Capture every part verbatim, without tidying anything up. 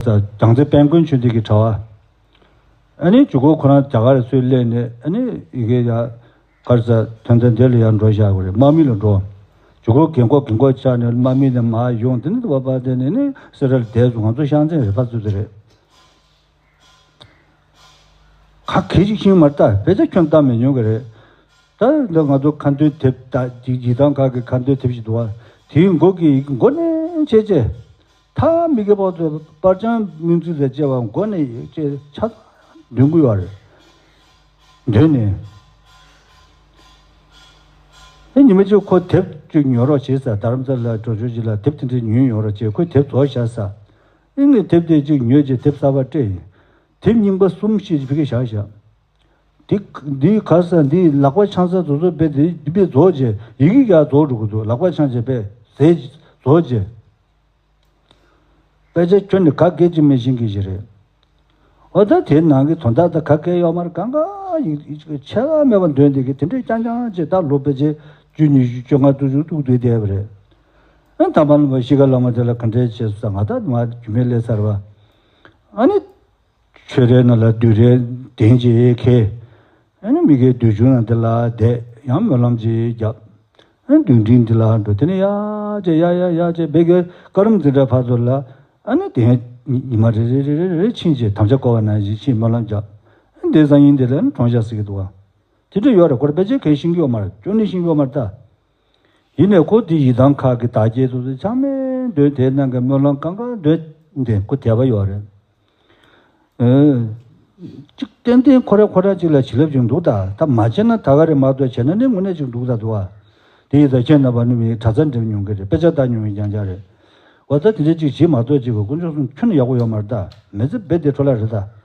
ས་བྱང་རྩེ་དཔལ་མགོན་ཆོས་སྡེ་གི་གྲྭ་བ། ཨ་ནི་ཇུ་གུ་ཁོ་རང་རྒྱ་གར་ཚུར་སླེབས་ནས་ཨ་ནི་ཡི་གེ་ཡ་གར་ས་དོན་ཚན་དེ་ལ་ཡར་འགྲོ་བཞག་གི་རེད། དམག་མི་ལ་འགྲོ། ཇུ་གུ་རྒན་གོག་རྒན་གོག་ཆགས་ནས་དམག་མི་ནས་མར་ཡོང་དེ་ནི་བ་བ་དེ་ནས་ནི་སེ་ར་ལ་བསྡད་སོང་། ང་ཚོ་ཤང་ཚན་རེད་ཕ་ཚོ་དེ་རེད། ག་གེ་ཅིག་ཤེས་མ་རེད་ད། བེད་སྤྱོད་ཁྱོན་བཏང་མི་ཉུང་གི་རེད། ད་འདི་ང་ཚོ་ཁ་འདོན་དེབ་ད་ཡི་ཡི་དམ་ཁག་གི་ཁ་འདོན་དེབ་ཞིག་འདུག་བ། དེའི་མགོ་གི་མགོ་ནས་བྱས་བྱས། ད་མི་གི་བར་དུ་པར་བྱང་སྙུང་ཚིག་དང་བཅས་པ་མགོ་ནས་བྱས་ཆ་ཚང་འདོན་གི་ཡོད་རེད། འདོན་ནས། ཨེ་ཉི་མ་གཅིག་ཁོ་དེབ་ཅིག་ཉོ་རོགས་བྱེད་ཟེར། རྡ་རམ་ས་ལ་འགྲོ་ཆོག་ཅིག་ལ་དེབ་དེ་འདྲ་ཉོས་ཡོང་རོགས་བྱེད། ཁོས་དེབ་རྫོགས་བཞག་ཟེར། ཨེ་ངས་དེབ་དེ་ཅིག་ཉོས་བྱས་དེབ་གསར་པ་སྤྲད་ཡིན། དེབ་རྙིང་པ་གསུམ་བཞི་ཅིག་ཕ་གིར་བཞག་བཞག་འདི་འདི་ག་ས་འདི་ལག་པ་འཆང་ས་དེ་ཚོ་དཔེ་དེ་དཔེ་རྫོགས་བྱས། ཡི་གེ་ཡར་རྫོགས་འགྲོ་གི་འདུག་ལག་པ་འཆང་བྱས་དཔེ་ཟས་རྫོགས་བྱས། དཔེ་ཆ་ཁྱོན་ནས་ག་གེ་ཅིག་མི་ཤེས་མཁན་ཞིག་རེད། འོ་ད་དེའི་ནང་གི་དོན་དག་ད་ག་གེ་ཡོད་མ་རེད། གང་ག་ཡིག་ཡིག་ཆ་ལ་མེད་པ་འདོན་བསྡད་ཀྱི་དེ་འདྲས་རྐྱང་རྐྱང་བྱས། ད་ལོ་ཕལ་ཆེར་བཅུ་ཉི་ཤུ་བཅོ་ལྔ་དུ་ཞུ་ཐུག་བསྡད་བསྡད་པ་རེད། ཨ་དམ་པ་ལ་གཤིས་ཀ་བླ་མ་དེ་ལ་ག་འདྲས་བྱས་སོང་ང་ད་མ་རྒྱུས་མེད་སླེབས་ཚར་བ། ཨ་ནི། ཆོས་རའི་ནང་ལ་བདུད་རའི་གདན་གཅིག་ཁེལ། ཨ་ནི་མི་དགེ་བདུད་འཇོམས་ནང་དེ་ལ་བསྡད། ཡང་སྨོན་ལམ་གཅིག་བརྒྱབ། ཨ་ནི་བདུད་འདྲེ་འདི་ལ་འགྲོ། དེ་ནས་ཡར་བྱས་ཡར་ཡར་ཡར་བྱས་བེ་གའི་ཀ་རམ་འཛིན་གྲྭ་བར་དུ་ལ། ཨ་ནི་དེ་ཉི་མ་རེ་རེ་རེ་རེ་རེ་ཕྱིན་བྱས་དམ་བཅའ་བསྐོར་བ་ནང་བཞིན་ཕྱིན་སྨོན་ལམ་བརྒྱབ། ཨ་ནི་དེ་སང་ཉིན་དེ་ལ་ནི་གྲོངས་ཤག་ཟེར་གྱི་འདུག་བ། དེ་འདྲ་ཡོད་རེད། ཁོ་རང་ཕལ་ཆེར་གང་ཤེས་ཀྱི་ཡོད་མ་རེད། ཅོ་ནི་ཤེས་ཀྱི་ཡོད་མ་རེད་ད། ཡིན་ནའི་ཁོ་དེ་ཡི་དམ་ཁག་གི་བདག་སྐྱེས་ཚོ་ཚོ་ཆ་མེད་འདོན། དེའི་ནང་གི་སྨོན་ལམ་གང་ག་འདོན་ཏེ་ཁོ་དད་པ་ཡོད་རེད། ཨེ། གཅིག་ཏན་ཏན་ཁོ་ར་ཁོ་ར་གཅིག་ལ་བྱིན་རླབས་ཅིག་འདུག་ད། ད་མ་བྱས་ན་ད་ག་རེད་མ་གཏོགས་བྱས་ན་ནི་དངོས་གནས་ཅིག་འདུག་ད་འདུག་ཨ། དེ་ཡི་ད་ཁྱེད་རྣམ་པ་ནི་མི་གྲྭ་ཚང་འགྲིམ་མྱོང་གི་རེད། དཔེ་ཆ་ལྟ་མྱོང་མཁན་རྐྱང་རྐྱང་རེད། འོ་ད་དེ་འདྲ་ཅིག་བྱེད་མ་གཏོགས་ཅིག་གི་དཀོན་མཆོག་གསུམ་ཁྱོན་ནས་ཡག་པོ་ཡོད་མ་རེད་ད། མི་ཚེ་རྦད་དེ་འཕྲོ་བརླག་རེད་ད།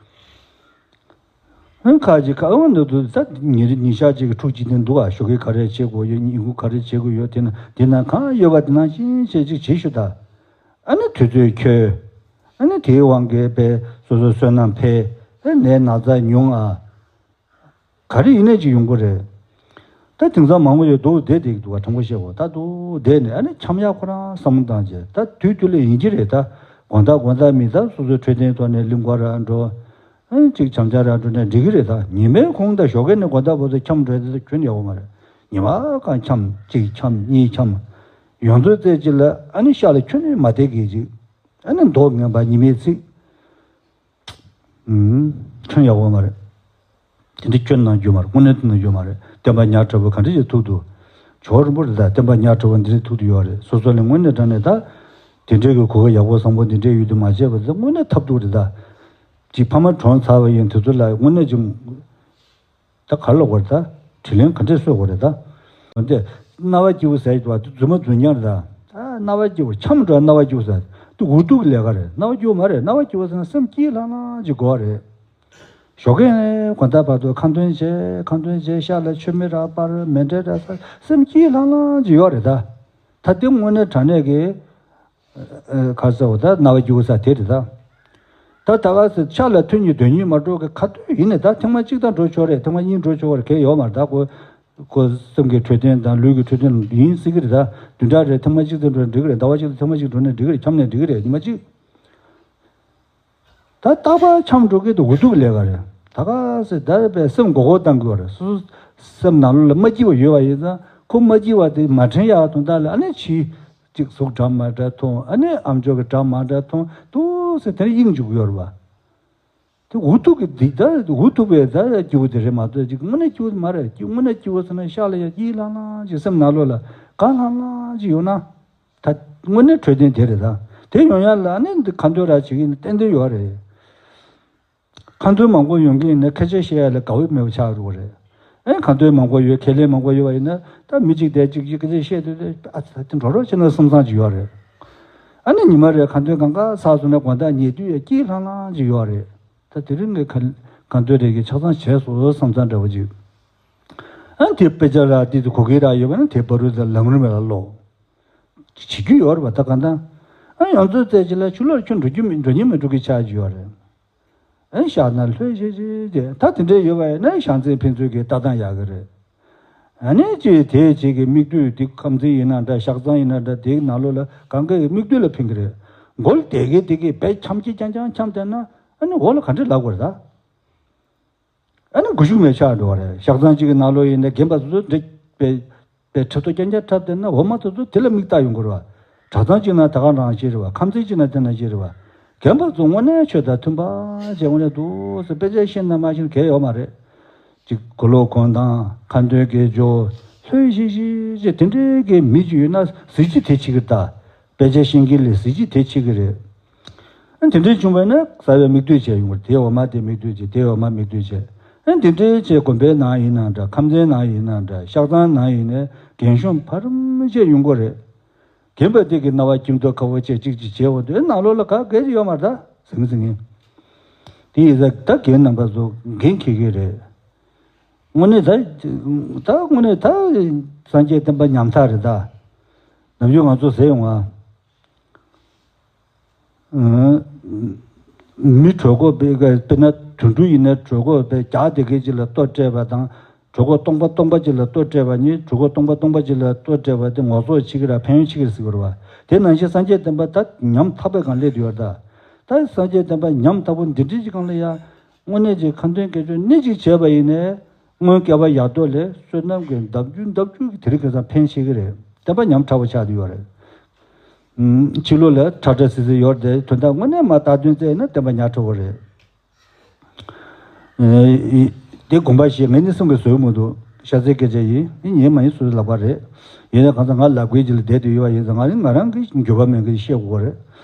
ཨང་ཁ་ཅིག་ཁ་ཨང་འདི་འདུག་ད། ཉིན་རེ་ཉིན་ཞག་གཅིག་གི་ཕྲུག་གཅིག་དེ་འདུག་ཨ། ཞོགས་ཀས་ག་རེ་བྱེད་དགོས་ཡོད། ཉིན་གུང་ག་རེ་བྱེད་དགོས་ཡོད། དེ་ན་དེ་ན་གང་ཡོད་པ་དེ་ནང་བཞིན་བྱེད་ཅིག་བྱེད་ཤོག་ད། ཨ་ནི་དུས་ཚོད་འཁྱོལ། ཨ་ནི་དེའི་དབང་གིས་པས་སོ་སོའི་བསོད་ནམས་འཕེལ། ཨ་ནད་ན་ཚ་ཉུང་ཨ། ག་རེ་ཡིན་ནའི་ཅིག་ཡོང་གི་རེད། ད་དེང་སང་མང་པོ་ཡོད་འདུག་བསྡད་བསྡད་ཀྱི་འདུག་བ། དྲང་པོ་བཤད་དགོས། ད་འདུག་བསྡད་ནས་ཨ་ནི་འཆམ་ཡག་ཁོ་རང་བསམ་བློ་བཏང་བྱས། ད་དུས་དུས་ལ་ཡིན་གྱི་རེད་ད། དགོང་དག་དགོང་དག་མི་ད་སོ་སོའི་འཕྲོད་བསྟེན་ཐོག་ནས་གླིང་སྐོར་ར་འགྲོ། ཨ་ནི་ཅིག་འཆམ་འཆམ་ར་འགྲོ་ནས་འགྲིག་གི་རེད་ད། ཉི་མའི་གུང་ད་ཞོགས་ཀས་ནས་དགོང་དག་བར་དུ་འཆམ་འགྲོ་ཡ་དེ་ད་ཁྱོན་ཡག་པོ་མ་རེད། ཉི་མ་གང་འཆམ་གཅིག་འཆམ་གཉིས་འཆམ། ཡོང་དུས་ཙམ་ཅིག་ལ་ཨ་ནི་ཤག་ལ་ཁྱོན་ནས་མ་བསྡད་གི་ཅིག་ཨ་ནི་མདོག་ངན་པ་ཉི་མའི་ཚིག་ཁྱོན་ཡག་པོ་མ་རེད། དེ་འདྲ་སྐྱོན་གནང་རྒྱུ་མ་རེད། དངོས་གནས་གནང་རྒྱུ་མ་རེད། སྟོན་པ་ཉག་ཕྲ་བོ་ག་འདྲ་ཞིག་ཐུག་འདུག་ཇོ་བོ་རིན་པོ་ཆེ་དང་སྟོན་པ་ཉག་ཕྲ་བོ་འདི་འདྲ་ཐུག་འདུག་ཡོད་རེད། སོ་སོ་ལ་དངོས་གནས་དྲང་གནས་ད། དེ་འདྲའི་གི་གོ་སྐབས་ཡག་པོ་བཟང་པོ་འདི་འདྲའི་ཡོད་དུ་མ་བྱས་པ་ད་དངོས་གནས་ཐབས་སྡུག་རེད་ད། ཅིག་ཕ་མ་གྲོངས་ཚར་བ་ཡིན་དུས་ཚོད་ལ་དངོས་གནས་ཅིག་ད་ག་རེ་ལབ་དགོས་རེད་ད། དྲིན་ལན་ག་འདྲས་གསོས་དགོས་རེད་ད། འོན་ཏེ། རྣ་བ་སྐྱིད་པོ་ཟེར་གྱི་འདུག་བ། དེ་རྫུན་མ་རྫུན་རྐྱང་རེད་ད། ཨ་རྣ་བ་སྐྱིད་པོ་འཆམ་འགྲོ། རྣ་བ་སྐྱིད་པོ་ཟེར། དེ་འུ་ཐུག་གི་ལས་ཀ་རེད། རྣ་བ་སྐྱིད་པོ་མ་རེད། རྣ་བ་སྐྱིད་པོ་ཟེར་ན་སེམས་སྐྱིད་ལྷང་ལྷང་ཅིག་དགོས་པ་རེད། ཞོགས་ཀས་ནས་དགོང་དག་བར་དུ་ཁ་འདོན་བྱས། ཁ་འདོན་བྱས་ཤག་ལ་མཆོད་མེ་ར་སྤར། མཎྜལ་ར་ས། སེམས་སྐྱིད་ལྷང་ལྷང་ཅིག་ཡོད་རེད་ད། ད་དེ་དངོས་གནས་དྲང་གནས་ཀྱི། ཨ་ཨ་ག་རེ་ཟེར་བ་ད། རྣ་བ་སྐྱིད་པོ་ཟེར་དེ་རེད་ད། ད་ད་ག་ཟེར་ཤག་ལ་ཐུག་སྙིང་འདོན་སྙིང་མ་འདོད་མཁན་ག་དུས་ཡིན་ནའི་ད་ཐེངས་མ་གཅིག་ད་འགྲོ་ཆོག་རེད། ཐེངས་མ་གཉིས་འགྲོ་ཆོག་རེད། གལ་ཡོད་མ་རེད་ད། ཁོ་ཁོ་སེམས་ཀྱི་འཕྲོད་བསྟེན་དང་ལུས་ཀྱི་འཕྲོད་བསྟེན་ཡིན་སྲིད་ཀྱི་རེད་ད། བདུན་ཕྲག་རེར་ཐེངས་མ་གཅིག་ཙམ་འགྲོ་ན་འགྲིག་གི་རེད། ཟླ་བ་གཅིག་ལ་ཐེངས་མ་གཅིག་འགྲོ་ན་འགྲིག་གི་རེད། འཆམ་ནས་འགྲིག་གི་རེད། ཉི་མ་གཅིག་ད་རྟག་པར་འཆམ་འགྲོ་གི་འདུག་འུ་ཐུག་ལས་ཀ་རེད། ད་ག་ཟེར་ད་པའི་སེམས་མགོ་སྐོར་བཏང་དགོས་རེད། སོ་སོ་སེམས་ནང་ལོགས་ལ་མ་སྐྱིད་པ་ཡོད་པ་ཡིན་ཙང་། ཁོ་མ་སྐྱིད་པ་དེ་མ་དྲན་ཡག་དོན་དག་ལ་ཨ་ནི་ཕྱིས་གཅིག་གཟུགས་འདྲ་མ་འདྲ་མཐོང་། ཨ་ནི་ཨམ་ཅོག་གི་སྒྲ་མ་འདྲ་མཐོང་འདུག་ཟེར་དེར་གཡེང་འཇུག་ཡོད་རེད་པ། དེ་འུ་ཐུག་གི་འདི་ད་འུ་ཐུག་པའི་ད་སྐྱིད་པོ་དེ་རེད་མ་གཏོགས་ཅིག་དངོས་གནས་སྐྱིད་པོ་མ་རེད། སྐྱིད་དངོས་གནས་སྐྱིད་པོ་ཟེར་ན་ཤག་ལ་ཡ་སྐྱིད་ལྷང་ལྷང་ཅིག་སེམས་ནང་ལོགས་ལ་དགའ་ལྷང་ལྷང་ཅིག་ཡོད་ན། ད་དངོས་གནས་འཕྲོད་བསྟེན་དེ་རེད་ད། དེ་ཡོང་ཡ་ལ་ཨ་ནི་འདི་ཁ་འདོན་ར་བྱེད་ཀྱི་ཡིན་ན་ཏན་ཏན་ཡོད་རེད། ཁ་འདོན་མང་པོ་ཡོང་གི་ཡིན་ན་སྐད་ཆ་བཤད་ཡ་ལ་དགའ་བོ་མེད་པ་ཆགས་འགྲོ་གི་རེད། ཨེ་ཁ་འདོན་མང་པོ་ཡོད། ཁས་ལེན་མང་པོ་ཡོད་པ་ཡིན་ན་ད་མི་གཅིག་དེ་གཅིག་གཅིག་སྐད་ཆ་བཤད་དུས་དེ་ཨ་ཙི་ད་དེ་འགྲོ་རོགས་བྱས་ན་བསམ་བསམ་ཅིག་ཡོད་རེད། ཨ་ནི་ཉི་མ་རེ་ཁ་འདོན་གང་ག་ཚར་སོང་ན་དགོང་དག་ཉལ་དུས་ཡ་སྐྱིད་ལྷང་ལྷང་ཅིག་ཡོད་རེད། ད་དེ་རིང་ངས་ཁ་ཁ་འདོན་རེ་གི་ཆ་ཚང་བྱས་སོང་བསམ་བསམ་འདྲ་བོ་ཅིག་ཨ་ནི་དེ་དཔེ་ཆ་ར་དེ་དུ་གོ་གི་ར་ཡོད་པ་ན་དེ་བར་དུ་ད་ལམ་རིམ་ལ་ཀློག་བྱེད་རྒྱུ་ཡོད་རེད་པ། ད་གང་ལྟར་ཨ་ཡོང་ཚོད་ཙམ་ཅིག་ལ་ཆུ་ལོག་ཁྱོད་འགྲོ་རྒྱུ་མི་འགྲོ་སྙིང་མི་འདོད་གི་ཆགས་ཀྱི་ཡོད་རེད། ཨ་ཤག་ན་ལྷོད་ཤེས་ཤེས་དེ་ད་དེ་འདྲས་ཡོད་པ་ཡིན་ན་ཤང་ཚན་ཕན་ཚུན་གྱི་ལྟ་སྟངས་ཡག་གི་རེད། ཨ་ནི་ཅིག་དེ་ཅིག་གི་མིག་ལྟོས་དེ་ཁམས་ཚན་ཡིན་ན་འདྲ་ཤག་ཚང་ཡིན་ན་འདྲ་དེའི་ནང་ལོགས་ལ་གང་གའི་མིག་ལྟོས་ལ་ཕན་གི་རེད། མགོ་ལ་དེ་གས་དེ་གས་བས་འཁྱམ་གྱི་རྐྱང་རྐྱང་འཁྱམ་བསྡད་ན་ཨ་ནི་འོག་ལ་ག་འདྲ་ལབ་དགོས་རེད་ད། ཨ་ནི་མགོ་གཞུག་མེད་ཆགས་འགྲོ་བ་རེད། ཤག་ཚང་གཅིག་གི་ནང་ལོགས་ཡིན་ན་རྒན་པ་སོ་སོ་འདྲ་བས་བས་ཁྲབ་ཏོ་རྐྱང་རྐྱང་འཁྲབ་བསྡད་ན་འོ་མ་དེ་ཚོ་དེ་ལ་མིག་ལྟ་ཡོང་དགོས་རེད་བ། གྲྭ་ཚང་གཅིག་ན་ད་ག་རང་བྱེད་རེད་བ། ཁམས་ཚན་གཅིག་ན་དེ་ན་བྱེད་རེད་བ། རྒན་པ་ཚོ་དངོས་གནས་ཆོས་དང་མཐུན་པ་བྱས་དངོས་གནས་འདུག་ཟེར་དཔེ་ཆ་ཤེས་ན་མ་ཤེས་ན་གལ་ཡོད་མ་རེད། ཅིག་གུ་ལོ་གོན་སྟངས་ཁ་འདོན་དགེ་སྦྱོར་ལྷོད་ཤིག་ཤིག་ཅེས་དེ་འདྲའི་གི་མི་ཅིག་ཡོད་ན་གཟི་བརྗིད་དེ་ཆེ་གི་རེད་ད། དཔེ་ཆ་ཤེས་མཁན་ལས་གཟི་བརྗིད་དེ་ཆེ་གི་རེད། ཨ་དེ་འདྲའི་བྱུང་བས་ན་གསར་བའི་མིག་ལྟོས་བྱས་ཡོང་བ་རེད། དེའི་འོག་མ་དེ་མིག་ལྟོས་བྱས་དེའི་འོག་མ་མིག་ལྟོས་བྱས། ཨ་དེ་འདྲའི་བྱས་དགོན་པའི་ནང་ཡིན་ན་འདྲ། ཁམས་ཚན་ནང་ཡིན་ན་འདྲ། ཤག་ཚང་ནང་ཡིན་ནའི་རྒན་གཞོན་བར་མ་བྱས་ཡོང་གི་རེད། རྒན་པ་དེ་གི་རྣ་བ་སྐྱིད་མདོག་ཁ་པོ་བྱས་གཅིག་གཅིག་བྱས་འོ་དེ་ནང་ལོགས་ལ་ག་གེ་ཡོད་མ་རེད་ད་ཟིང་ཟིང་ངེ། དེ་ཡིན་ཙང་ད་རྒན་རྣམ་པ་ཚོ་འགན་འཁྱེར་གི་རེད། དངོས་གནས་ད་ད་དངོས་གནས་ད་སངས་རྒྱས་བསྟན་པ་ཉམ་ཐག་རེད་ད། ནམ་རྒྱུན་ང་ཚོ་ཟེར་ཡོང་ང་། མི་གྲོད་ཁོག་དཔེ་དཔེར་ན་དུད་འགྲོ་ཡིན་ན་གྲོད་ཁོག་དཔེ་རྒྱགས་དེ་གས་ཅིག་ལ་ལྟོ་སྤྲད་པ་དང་། གྲོད་ཁོག་སྟོང་པ་སྟོང་པ་ཅིག་ལ་ལྟོ་སྤྲད་པ་གཉིས། གྲོད་ཁོག་སྟོང་པ་སྟོང་པ་ཅིག་ལ་ལྟོ་སྤྲད་པ་དེ་ངོ་སོ་ཆེ་གི་ར་ཕན་ཡོན་ཆེ་གི་ར་ཟེར་གི་རེད་བ། དེ་ནང་བཞིན་སངས་རྒྱས་བསྟན་པ་ད་ཉམ་ཐག་པའི་སྒང་སླེབས་ཡོད་རེད་ད། ད་སངས་རྒྱས་བསྟན་པ་ཉམ་ཐག་པོ་འདི་འདྲའི་ཅིག་སྒང་ལ་ཡ། དངོས་གནས་ཀྱི་ཁ་འདོན་དགེ་སྦྱོར་སྣེ་གཅིག་བྱས་པ་ཡིན་ནའི་སྔོན་བསྐལ་པ་ཡར་ཐོག་ལས་བསོད་ནམས་ཀྱི་འདབ་རྒྱུ་འདབ་རྒྱུ་གི་དེ་རིང་ཁ་སང་ཕན་ཆེ་གི་རེད། བསྟན་པ་ཉམ་ཕྲ་བོ་ཆགས་བསྡད་ཡོད་རེད། ཕྱི་ལོགས་ལ་ཁྲ་ཁྲ་སིལ་སིལ་ཡོད་རེད་དེ་དོན་དག་དངོས་གནས་མ་བརྟག་དོན་བཙལ་ན་བསྟན་པ་ཉམ་ཕྲ་བོ་རེད། དེ་དགོངས་པ་བཞེས། ངས་ནི་གསུང་གི་བཟོད་མི་འདུག་ཤ་ཚའི་སྐད་ཆ་ཡིན། ཨེ་ཉན་མ་ཡིན་སོ་སོའི་ལག་པ་རེད། ཡིན་ན་གང་ཚ་ང་ལབ་དགོས་ཀྱི་ལ་བསྡད་དུ་ཡོད་པ་ཡིན་ཙང་ང་ནི་ང་རང་གི་འགྱོད་པ་མེད་གི་བཤད་དགོས་རེད།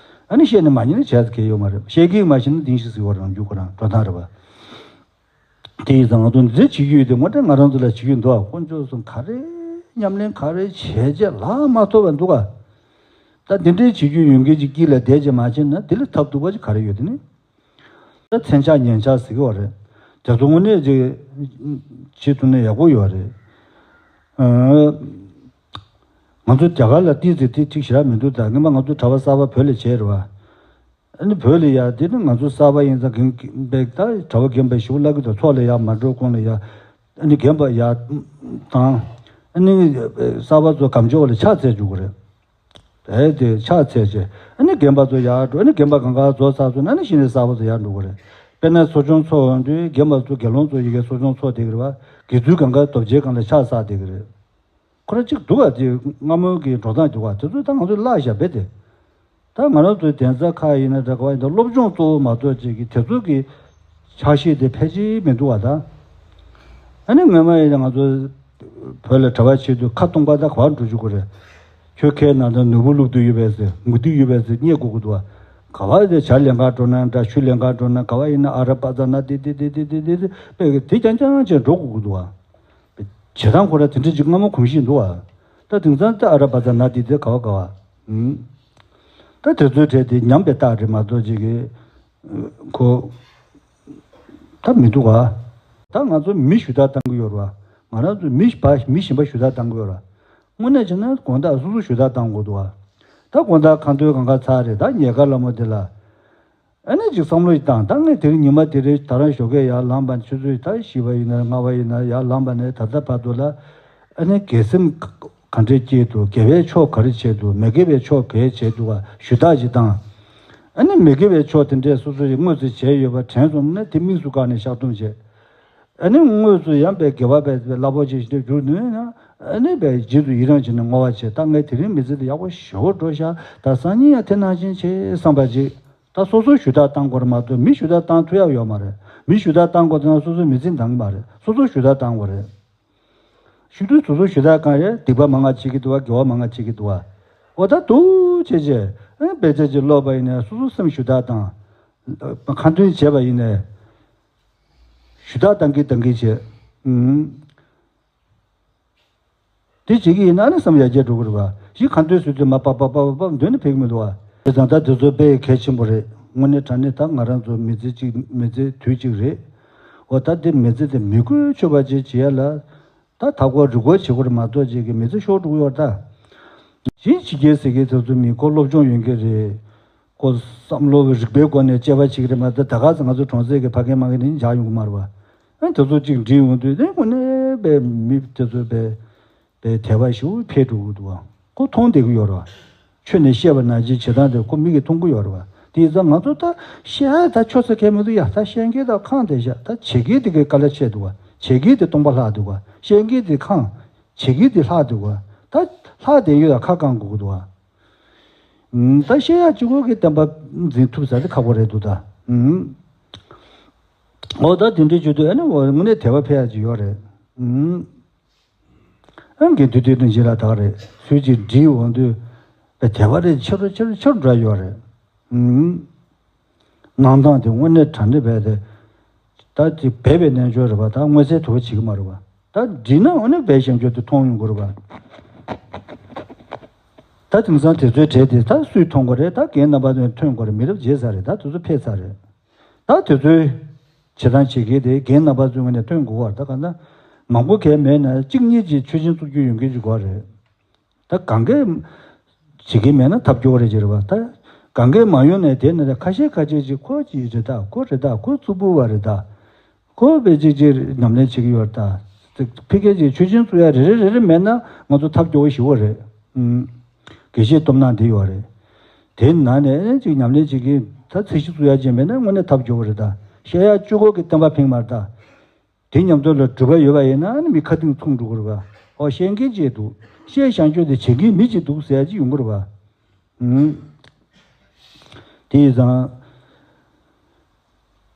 ཨ་ནི་བཤད་ནས་མ་ཉན་ན་བྱས་ཚེ་གལ་ཡོད་མ་རེད། བཤད་ཀྱི་མ་ཤེས་ན་འདིང་ཞིག་ཟིག་བར་རང་རྒྱུ་ཁོ་རང་འགྲོ་སྟངས་རེད་པ། དེ་ཡིན་ཙང་ང་ཚོ་འདི་བྱེད་རྒྱུ་ཡོད་དེ་ངོ་སྤྲད་ང་རང་ཚོ་ལ་བྱེད་རྒྱུ་འདུག་ཨ། དཀོན་མཆོག་གསུམ་ག་རེ་ཉམས་ལེན་ག་རེ་བྱས་རྗེས་ལག་མ་ཐོབ་པ་འདུག་ཨ། ད་འདི་འདྲའི་བྱེད་རྒྱུ་ཡོད་མཁན་ཅིག་དཀྱིལ་ལ་བསྡད་རྗེས་མ་བྱས་ན་དེ་ལས་ཐབས་སྡུག་པ་ཅིག་ག་རེ་ཡོད་དེ་ནི། ད་མཚན་ཆགས་ཉན་ཆགས་ཟེར་གི་བ་རེད། དེ་ཚོ་དངོས་གནས་ཅིག་བྱེད་ཐུབ་ན་ཡག་པོ་ཡོད་རེད། ཨ། ང་ཚོ་རྒྱ་གར་ལ་ཏིས་ཟེར་ཏིས་གཅིག་ཞེ་དྲག་མི་འདུག་ད་སྔོན་མ་ང་ཚོ་གྲྭ་པ་གསར་པ་བོད་ལ་བྱས་རེད་བ། ཨ་ནི་བོད་ལ་ཡ་དེ་ནི་ང་ཚོ་གསར་པ་ཡིན་ཙང་རྒན་པའི་ད་གྲྭ་པ་རྒན་པའི་ཞུ་བ་ལབ་གི་འདུག་ཚོགས་ལ་ཡ་མ་འགྲོ་གོང་ལ་ཡ། ཨ་ནི་རྒན་པ་ཡ་དང་། ཨ་ནི་གསར་པ་ཚོ་སྒམ་ཆོག་ལ་ཕྱག་འཚལ་འཇུག་གི་རེད། དེ་དེ་ཕྱག་འཚལ་བྱས་ཨ་ནི་རྒན་པ་ཚོ་ཡར་འགྲོ། ཨ་ནི་རྒན་པ་གང་ག་རྫོགས་ཚར་སོང་ན་ཨ་ནི་གཞི་ནས་གསར་པ་ཚོ་ཡར་འགྲོ་གི་རེད། དཔེར་ན་གསོ་སྦྱོང་ཚོགས་ཡོང་དུས་རྒན་པ་ཚོ་དགེ་སློང་ཚོ་ཡི་གེ་གསོ་སྦྱོང་ཚོགས་བསྡད་ཀྱི་རེད་བ། དགེ་ཚུལ་གང་ག་རྡོ་རྗེ་སྒང་ལ་ཕྱག་འཚལ་བསྡད་ཀྱི་རེད། ཁོ་རང་གཅིག་འདུག་བ། དེ་སྔ་མོའི་གི་འགྲོ་སྟངས་འདུག་བ། དེ་ཚོ་ད་ང་ཚོས་བརླག་བཞག་པས་དེ། ད་ང་རང་ཚོའི་གདན་ས་ཁག་ཡིན་ན་འདྲ་ག་བ་ཡིན་ན་སློབ་སྦྱོང་གཙོ་བོ་མ་གཏོགས་ཅིག་གི་དེ་ཚོ་གི་ཕྱག་བཞེས་དེ་ཕལ་ཆེར་མི་འདུག་བ་ད། ཨ་ནི་སྔོན་མ་ཡིན་ན་ང་ཚོ་བོད་ལ་གྲྭ་པ་བྱེད་དུས་ཁ་སྟོང་པ་ད་ག་བ་འགྲོ་བཅུག་གི་རེད། ཁྱོད་ཁའི་ནང་དུ་ནོར་བུ་བླུགས་དུས་ཡོད་པས་ཟེར་མུ་ཏིག་ཡོད་པས་ཟེར་རྙེད་དགོས་ཀྱི་འདུག་བ། ག་བ་དེ་ཇ་ལེན་གར་འགྲོ་ན་འདྲ་ཆུ་ལེན་གར་འགྲོ་ན་ག་བ་ཡིན་ན་ཨ་ར་པ་ཙ་ན་དེ་དེ་དེ་དེ་དེ་དེ་དེ་དཔེ་གི་དེ་རྐྱང་རྐྱང་བྱས་འགྲོ་དགོས་ཀྱི་འདུག་བ། བྱེད་སྟངས་ཁོ་ར་དེ་འདྲ་ཅིག་སྔ་མོ་གོམས་གཤིས་འདུག་བ། ད་དེང་སང་ད་ཨ་ར་པ་ཙ་ན་དེ་དེ་ག་བ་ག་བ། ཨུམ། ད་དེ་ཚོའི་གྲས་དེ་ཉམས་པའི་རྟགས་རེད་མ་གཏོགས་ཅིག་གི་ཁོ་ད་མི་འདུག་ག་ད་ང་ཚོ་མི་ཞུ་དག་བཏང་གི་ཡོད་རེད་བ། ང་རང་ཚོ་མི་བ་མི་གཞན་པ་ཞུ་དག་བཏང་གི་ཡོད་རེད། དངོས་གནས་བྱས་ན་དགོང་དག་སོ་སོ་ཞུ་དག་བཏང་དགོས་འདུག་ག་ད་དགོང་དག་ཁ་འདོན་གང་ག་ཚར་རེད། ད་ཉལ་ཁ་ལ་མོ་དེ་ལ། ཨ་ནི་ཅིག་བསམ་བློ་ཞིག་བཏང་། ད་ངས་དེ་རིང་ཉི་མ་དེ་རིང་ད་རང་ཞོགས་ཀས་ཡར་ལངས་པ་ནས་ཆུ་ཚོད་ད་བཞི་པ་ཡིན་ན་ལྔ་པ་ཡིན་ན་ཡར་ལངས་པ་ནས་ད་ལྟ་བར་དུ་ལ་ཨ་ནི་དགེ་སེམས་ག་འདྲས་སྐྱེས་འདུག་དགེ་བའི་ཕྱོགས་ག་རེ་བྱས་འདུག་མི་དགེ་བའི་ཕྱོགས་ག་རེ་བྱས་འདུག་ག་ཞུ་དག་ཅིག་བཏང་། ཨ་ནི་མི་དགེ་བའི་ཕྱོགས་དེ་འདྲས་སོ་སོ་ཡིས་དངོས་སུ་བྱས་ཡོད་པ་དྲན་སོང་ན་དེ་དམིགས་སུ་བཀར་ནས་བཤགས་སྡོམ་བྱས། ཨ་ནི་དངོས་སུ་ཡང་པའི་དགེ་བ་པའི་རླབས་པོ་ཆེ་ཞིག་འགྲུབ་ནུས་ན་ཨ་ནི་པའི་རྗེས་སུ་ཡི་རང་བྱས་ནས་བསྔོ་བ་བྱས། ད་ངས་དེ་རིང་མི་ཚེ་འདི་ཡག་པོ་ཞེ་པོ་འགྲོ་ཤག་ད་སང་ཉིན་ཡང་དེ་ནང་བཞིན་བྱེད་བསམ་པ་ཅིག་ད་སོ་སོ་ཞུ་དག་བཏང་དགོས་རེད་མ་གཏོགས་མི་ཞུ་དག་བཏང་ཐུབ་ཡག་ཡོད་མ་རེད། མི་ཞུ་དག་བཏང་དགོས་ན་སོ་སོ་མི་ཚེ་འདང་གི་མ་རེད། སོ་སོ་ཞུ་དག་བཏང་དགོས་རེད། ཞུ་དུས་སོ་སོ་ཞུ་དག་གང་རེད། སྡིག་པ་མང་ང་བྱེད་ཀྱི་འདུག་བ། དགེ་བ་མང་ང་བྱེད་ཀྱི་འདུག་བ། འོ་ད་འདུག་བྱས་བྱས་ཨ་དཔེ་ཆ་ཅིག་ཀློག་པ་ཡིན་ནའི་སོ་སོ་སེམས་ཞུ་དག་བཏང་། ཁ་འདོན་བྱས་པ་ཡིན་ནའི་ཞུ་དག་བཏང་གི་བཏང་གི་བྱས། ཨུམ། དེ་བྱེད་ཀྱི་ཡིན་ན་ནི་བསམ་ཡར་རྒྱས་འགྲོ་གི་རེད་བ། ཞིག་ཁ་འདོན་ཟེར་དུས་མ་པ་པ་པ་པ་པ་འདོན་ནི་ཕེག་མི་འདུག་བ། བྱས་ཙང་ད་དེ་ཚོ་དཔེ་གལ་ཆེན་པོ་རེད། དངོས་གནས་དྲང་གནས་ད་ང་རང་ཚོ་མི་ཚེ་གཅིག་མི་ཚེ་དུས་གཅིག་རེད། འོ་ད་དེ་མི་ཚེ་དེ་མི་གོ་ཆོད་པ་ཅིག་བྱེད་ཡ་ལ། ད་ད་གོ་རི་གོ་བྱེད་དགོས་རེད་མ་གཏོགས་ཅིག་གི་མི་ཚེ་ཤོར་འགྲོ་གི་ཡོད་རེད་ད། གཞན་ཕྱི་རྒྱལ་ཟེར་མཁན་དེ་ཚོ་མི་ཁོ་སློབ་སྦྱོང་ཡོད་མཁན་རེད། ཁོ་བསམ་བློ་རིག་པའི་སྒོ་ནས་དཔྱད་པ་བྱེད་ཀྱི་རེད་མ་གཏོགས་ད་ག་ཚོད་ང་ཚོ་གྲོང་གསེབ་ཀྱི་ཕ་རྒན་མ་རྒན་དེ་འཇགས་ཡོང་གི་མ་རེད་བ། ཨ་དེ་ཚོ་གཅིག་འདྲིས་ཡོང་དུས་དེ་དངོས་གནས་པའི་མི་དེ་ཚོ་པའི་པའི་དད་པ་ཞེ་པོ་འཕེལ་འགྲོ་གི་འདུག་བ། ཁོ་མཐོང་བསྡད་ཀྱི་ཡོད་རེད་བ། ཆོས་ནས་བཤད་པ་ནང་བཞིན་བྱེད་སྟངས་དེ་ཁོ་མིག་གིས་མཐོང་གི་ཡོད་རེད་བ། དེ་ཡིན་ཙང་ང་ཚོ་ད་བཤད་ད་ཆོས་ཟེར་མཁན་མི་འདུག་ཡ། ད་བཤད་མཁན་ད་ཁང་དེ་བཞག་ད་བྱེད་མཁན་དེ་གའི་དཀའ་ལས་ཆེ་འདུག་བ། བྱེད་མཁན་དེ་སྟོང་པ་ལྷག་འདུག་བ། བཤད་མཁན་དེ་ཁང་། བྱེད་མཁན་དེ་ལྷག་འདུག་བ། ད་ལྷག་བསྡད་ཡོད་ལ་ཁ་བསྐང་དགོས་ཀྱི་འདུག་བ། ཨུམ། ད་བཤད་ཡག་གཅིག་པོ་གི་བསྟན་པ་འཛིན་ཐུབ་ས་དེ་ཁག་པོ་རེད་འདུག་ད། ཨུམ། འོ་ད་དེ་འདྲའི་བརྗོད་དུས་ཨ་ནི་འོ་དངོས་གནས་དད་པ་འཕེལ་ཡག་ཅིག་ཡོད་རེད། ཨུམ། ཨ་དགེ་འདུན་དེ་དོན་ཆེན་ལ་དག་རེད། སུས་ཅིག་འདྲིས་འོང་དུས་དད་པ་རེད་ཆེ་རུ་ཆེ་རུ་ཆེ་རུ་འགྲོ་ཡོད་རེད། ཨུམ། གནང་སྟངས་དེ་དངོས་གནས་དྲང་གནས་བས་དེ། ད་དེ་བས་པའི་རྣལ་འབྱོར་རེད་པ། ད་མངོན་གསལ་དོད་པོ་བྱེད་ཀྱི་མ་རེད་པ། ད་འདྲིས་ན་འོ་ནི་བས་ཞེན་རྒྱུ་དེ་མཐོང་ཡོང་གི་རེད་པ། ད་དེང་སང་དེ་ཚོའི་གྲས་དེ་ད་སུས་མཐོང་གི་རེད། ད་རྒན་རྣམ་པ་ཚོས་ཐོན་དགོས་རེད། མི་རབས་བརྗེས་ཚར་རེད། ད་དེ་ཚོ་ཕེབས་ཚར་རེད། ད་དེ་ཚོའི་བྱེད་སྟངས་བྱེད་མཁན་དེ་རྒན་རྣམ་པ་ཚོའི་ངོས་ནས་ཐོན་དགོས་པ་རེད། ད་གང་ལྟར་མང་པོ་གལ་མེད་ན་གཅིག་གཉིས་ཀྱིས་ཆོས་ཆེན་བཙུགས་རྒྱུ་ཡོང་གི་འཇུག་པ་རེད། ད་གང་གས་བྱེད་ཀྱི་མེད་ན་ཐབས་སྐྱོ་བ་རེད་ཅེས་རེད་པ། ད་གང་གས་མ་ཡོང་ནས་དེ་ནས་ཁ་ཤས་ཁ་ཤས་ཅིག་ཁོ་ཅིག་རེད་ད། ཁོ་རེད་ད། ཁོ་རྩུབ་པོ་བ་རེད་ད། ཁོ་བས་ཅིག་ཅིག་ཉམས་ལེན་བྱེད་ཀྱི་ཡོད་རེད་ད། ཕ་གི་ཅིག་ཆོས་ཆེན་བཙུགས་ཡ་རེ་རེ་རེ་རེ་མེད་ན་ང་ཚོ་ཐབས་སྐྱོ་བོ་ཞེ་པོ་རེད། ཨུམ། དགེ་བཤེས་སྟོབས་ནག་འདི་ཡོད་རེད། དེ་ནང་ནས་ཅིག་ཉམས་ལེན་བྱེད་ཀྱི་ད་ཚད་གཞི་བཙུགས་ཡ་ཅིག་མེད་ན་དངོས་གནས་ཐབས་སྐྱོ་བོ་རེད་ད། བཤད་ཡ་གཅིག་པོ་གི་བསྟན་པ་ཕིང་མ་རེད་ད། དེ་མཉམ་དུ་ལ་གྲུབ་པ་ཡོད་པ་ཡིན་ན་ནི་མི་ཁ་གཏིང་མཚུངས་འགྲོ་གི་རེད་པ། ཨོ་བཤད་མཁན་ཅིག་འདུག་བཤད་བཞག་རྒྱུ་དེ་བྱེད་མཁན་མི་ཅིག་འདུག་ཟེར་ཡ་ཅིག་ཡོང་གི་རེད་པ། ཨུམ། དེ་ཡིན་ཙང་།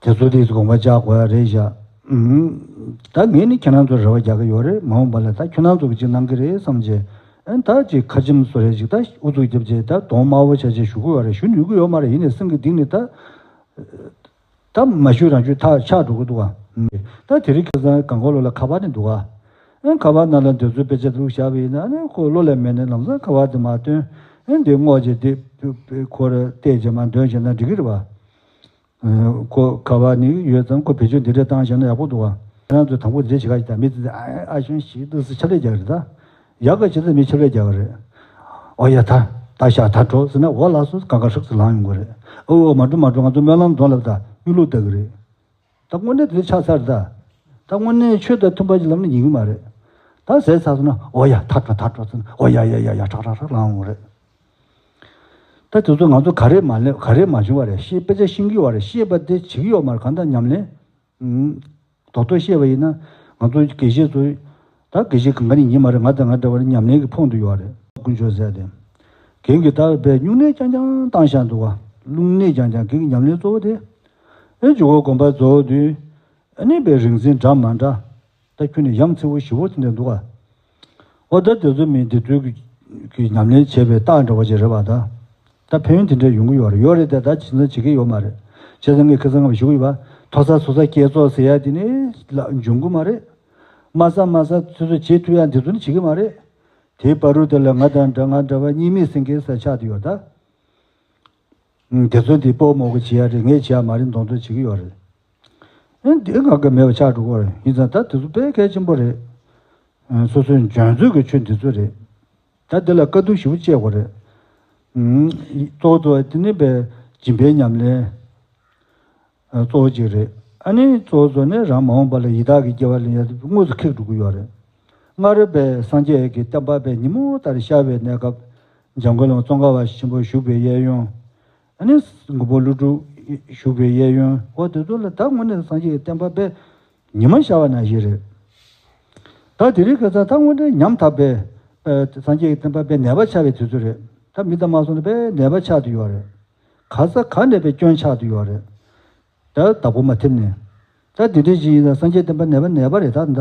དེ་ཚོ་དེ་ཚོ་དགོངས་པ་འཇགས་དགོས་ཡ་རེད་བཞག་ཨུམ། ད་ངས་ནི་ཁྱེད་རང་ཚོར་རེ་བ་རྒྱག་གི་ཡོད་རེད། མ་འོངས་པ་ལ་ད་ཁྱོད་རང་ཚོ་གི་ཅིག་གནང་གི་རེད་བསམ་བྱས། ཨ་ནི་ད་ཅིག་ཁ་ཆེམས་བཟོ་རེད་ཅིག་ད་ཨུ་ཚུགས་རྒྱབ་བྱས་ད་གདོང་དམར་པོ་བྱས་བྱས་ཞུ་གི་ཡོད་རེད། ཞུ་ནུས་ཀྱི་ཡོད་མ་རེད། ཡིན་ནའི་སེམས་ཀྱི་གཏིང་ནས་ད། ད་མ་ཞུས་རང་ཞུས་ཐག་ཆག་འགྲོ་གི་འདུག་ག་ད་དེ་རིང་ཁ་སང་གང་གོ་ལོ་ལ་ཁ་པར་ནི་འདུག་ག་ཨེ་ཁ་པར་ནང་ལ་འདོད་ཚུལ་དཔེ་ཆ་བླུགས་བཞག་པ་ཡིན་ན་ཨ་ནི་ཁོ་བློ་ལ་མེད་ནས་ལམ་སང་ཁ་པར་དེ་མ་བཏོན། ཨེ་འདི་སྔོག་བྱས་དེ་ཁོ་ར་བལྟས་བྱས་མ་འདོན་བྱས་ན་འགྲིག་གི་རེད་པ། ཁོ་ཁ་པར་ནི་ཡོད་ཙང་ཁོ་བེད་སྤྱོད་འདི་འདྲ་བཏང་བཞག་ན་ཡག་པོ་འདུག་ག་ང་རང་ཚོ་དང་པོ་འདི་འདྲ་བྱེད་ཁ་ཞིག་དང་མི་ཚེ་ཨ་ཨ་གཞོན་ཞིག་འདུག་སེ་ཆབ་ལས་རྒྱག་གི་རེད་ད། ཡག་ག་བྱེད་ཚེ་མི་ཆབ་ལས་རྒྱག་གི་རེད། ཨོ་ཡ་ད། ད་ཤ་ད་འགྲོ་ཟེར་ན་འོ་ལགས་སོ་གང་ག་ཧྲག་ཙེ་ལངས་ཡོང་གི་རེད། ཨོ་ཨོ་མ་འགྲོ་མ་འགྲོ་ང་ཚོ་སྨོན་ལམ་འདོན་ལབ་ད་མི་བླུག་བསྡད་གི་རེད། ད་དངོས་གནས་དེ་ཆགས་ཚར་ད། ད་དངོས་གནས་ཆོས་དང་མཐུན་པ་ཅིག་ལབ་ན་ཡིན་གི་མ་རེད། ད་ཟས་ཚར་སོང་ན་ཨོ་ཡ་ད་འགྲོ་ད་འགྲོ་ཟེར་ན་ཨོ་ཡ་ཡ་ཡ་ཡ་ཧྲག་ཧྲག་ཧྲག་ལངས་ཡོང་གི་རེད། ད་དེ་ཚོ་ང་ཚོ་ག་རེ་མ་ལེན་ག་རེ་མ་བྱུང་བ་རེད། ཤེས་དཔེ་ཆ་ཤེས་ཀྱི་ཡོད་རེད། ཤེས་པ་དེ་བྱེད་ཀྱི་ཡོད་མ་རེད། གང་ལྟར་ཉམས་ལེན། ཨུམ། རྡོག་རྡོག་བཤད་པ་ཡིན་ན་ང་ཚོ་དགེ་བཤེས་ཚོ། ད་དགེ་བཤེས་གང་ག་ནས་ཡིན་མ་རེད། ང་དང་ང་འདྲ་བ་ནི་ཉམས་ལེན་གྱི་ཕོངས་དུ་ཡོད་རེད། དཀོན་མཆོག་ཟེར་ཏེ། རྒན་གྱིས་ད་བས་སྨྱུང་གནས་རྐྱང་རྐྱང་བཏང་བཞག་འདུག་ག་རླུང་གནས་རྐྱང་རྐྱང་རྒན་གྱི་ཉམས་ལེན་གཙོ་བོ་དེ། ཨེ་ཇོ་བོ་དགོན་པ་རྫོགས་དུས། ཨ་ནི་བས་རིག་འཛིན་འདྲ་མ་འདྲ། ད་ཁྱོན་ནས་ཡ་མཚན་པོ་ཞེ་པོ་དེ་འདྲ་འདུག་ག་འོ་ད་དེ་ཚོ་མི་འདི་ཚོའི་གི་ཉམས་ལེན་བྱས་པའི་རྟགས་འདྲ་བ་ཅིག་རེད་པ་ད། ད་ཕན་ཡོན་དེ་འདྲ་ཡོང་གི་ཡོད་རེད། ཡོད་རེད་དེ་ད་བྱས་ཙང་བྱེད་ཀྱི་ཡོད་མ་རེད། བྱས་ཙང་ངས་ཁ་སང་ངས་ཞུ་གི་ཡོད་པ། མཐོ་ས་སོ་ས་བསྐྱེད་རྫོགས་ཟེར་ཡ་དེ་ནི་ལ་འབྱུང་གི་མ་རེད། དམའ་ས་དམའ་ས་སོ་སོ་བྱེད་ཐུབ་ཡ་འདི་ཚོ་ནི་བྱེད་ཀྱི་མ་རེད། དེའི་བར་དུ་དེ་ལ་ང་དང་འདྲ་ང་འདྲ་བ་གཉིས་མེད་སེང་གེ་ས་ཆགས་བསྡད་ཡོད་ད། དེ་ཚོ་འདི་སྤོ་མོ་གི་བྱེད་ཡ་རེད། ངས་བྱེད་ཡ་མ་རེད་མདོག་མདོག་བྱེད་ཀྱི་ཡོད་རེད། ཨེ་འདི་ང་གི་མེད་པ་ཆགས་འགྲོ་གི་རེད། ཡིན་ཙང་ད་དེ་ཚོ་དཔེ་གལ་ཆེན་པོ་རེད། ཨ་སོ་སོའི་འཇོན་ཚོད་ཀྱི་ཆོས་འདི་ཚོ་རེད། ད་འདི་ལ་དཀའ་སྡུག་ཞེ་པོ་སྤྱད་དགོས་རེད། ཨུམ། གཙོ་བོ་གཙོ་བོ་དེ་ནི་བས་སྦྱིན་པའི་ཉམས་ལེན། ཨ་གཙོ་བོ་གཅིག་རེད། ཨ་ནི་གཙོ་བོ་གཙོ་ནས་རང་མ་འོངས་པ་ལ་ཡི་དྭགས་ཀྱི་སྐྱེ་བ་ལེན་ཡ་དེ་དངོས་སུ་ཁེགས་འགྲོ་གི་ཡོད་རེད། སྔ་རོལ་པའི་སངས་རྒྱས་ཀྱི་བསྟན་པ་བས་ཉིན་མོ་ལྟར་ཤར་བའི་གནས་སྐབས། འཇམ་མགོན་བླ་མ་ཙོང་ཁ་པ་ཆེན་པོ་བཞུགས་པའི་གཡས་གཡོན། ཨ་ནི་མགོན་པོ་ཀླུ་སྒྲུབ་བཞུགས་པའི་གཡས་གཡོན། འོ་དེ་ཚོ་ལ་ད་དངོས་གནས་སངས་རྒྱས་ཀྱི་བསྟན་པ་བས་ཉི་མ་ཤར་བ་ནང་བཞིན་རེད། ད་དེ་རིང་ཁ་སང་ད་དངོས་གནས་ཉམ་ཐག་པའི་ཨ་སངས་རྒྱས་ཀྱི་བསྟན་པ་བས་ནད་པ་ཆགས་པའི་དུས་ཚོད་རེད། ད་མི་དང་མ་སོང་ནས་བས་ནད་པ་ཆགས་བསྡད་ཡོད་རེད། ག་ས་ག་ནས་བས་སྐྱོན་ཆགས་བསྡད་ཡོད་རེད། ད་བདག་པོ་མ་ཐེབས་ནས། ད་དེ་འདྲའི་ཞིག་ཡིན་ན་སངས་རྒྱས་བསྟན་པ་ནད་པ་ནད་པ་རེད་ད་ད།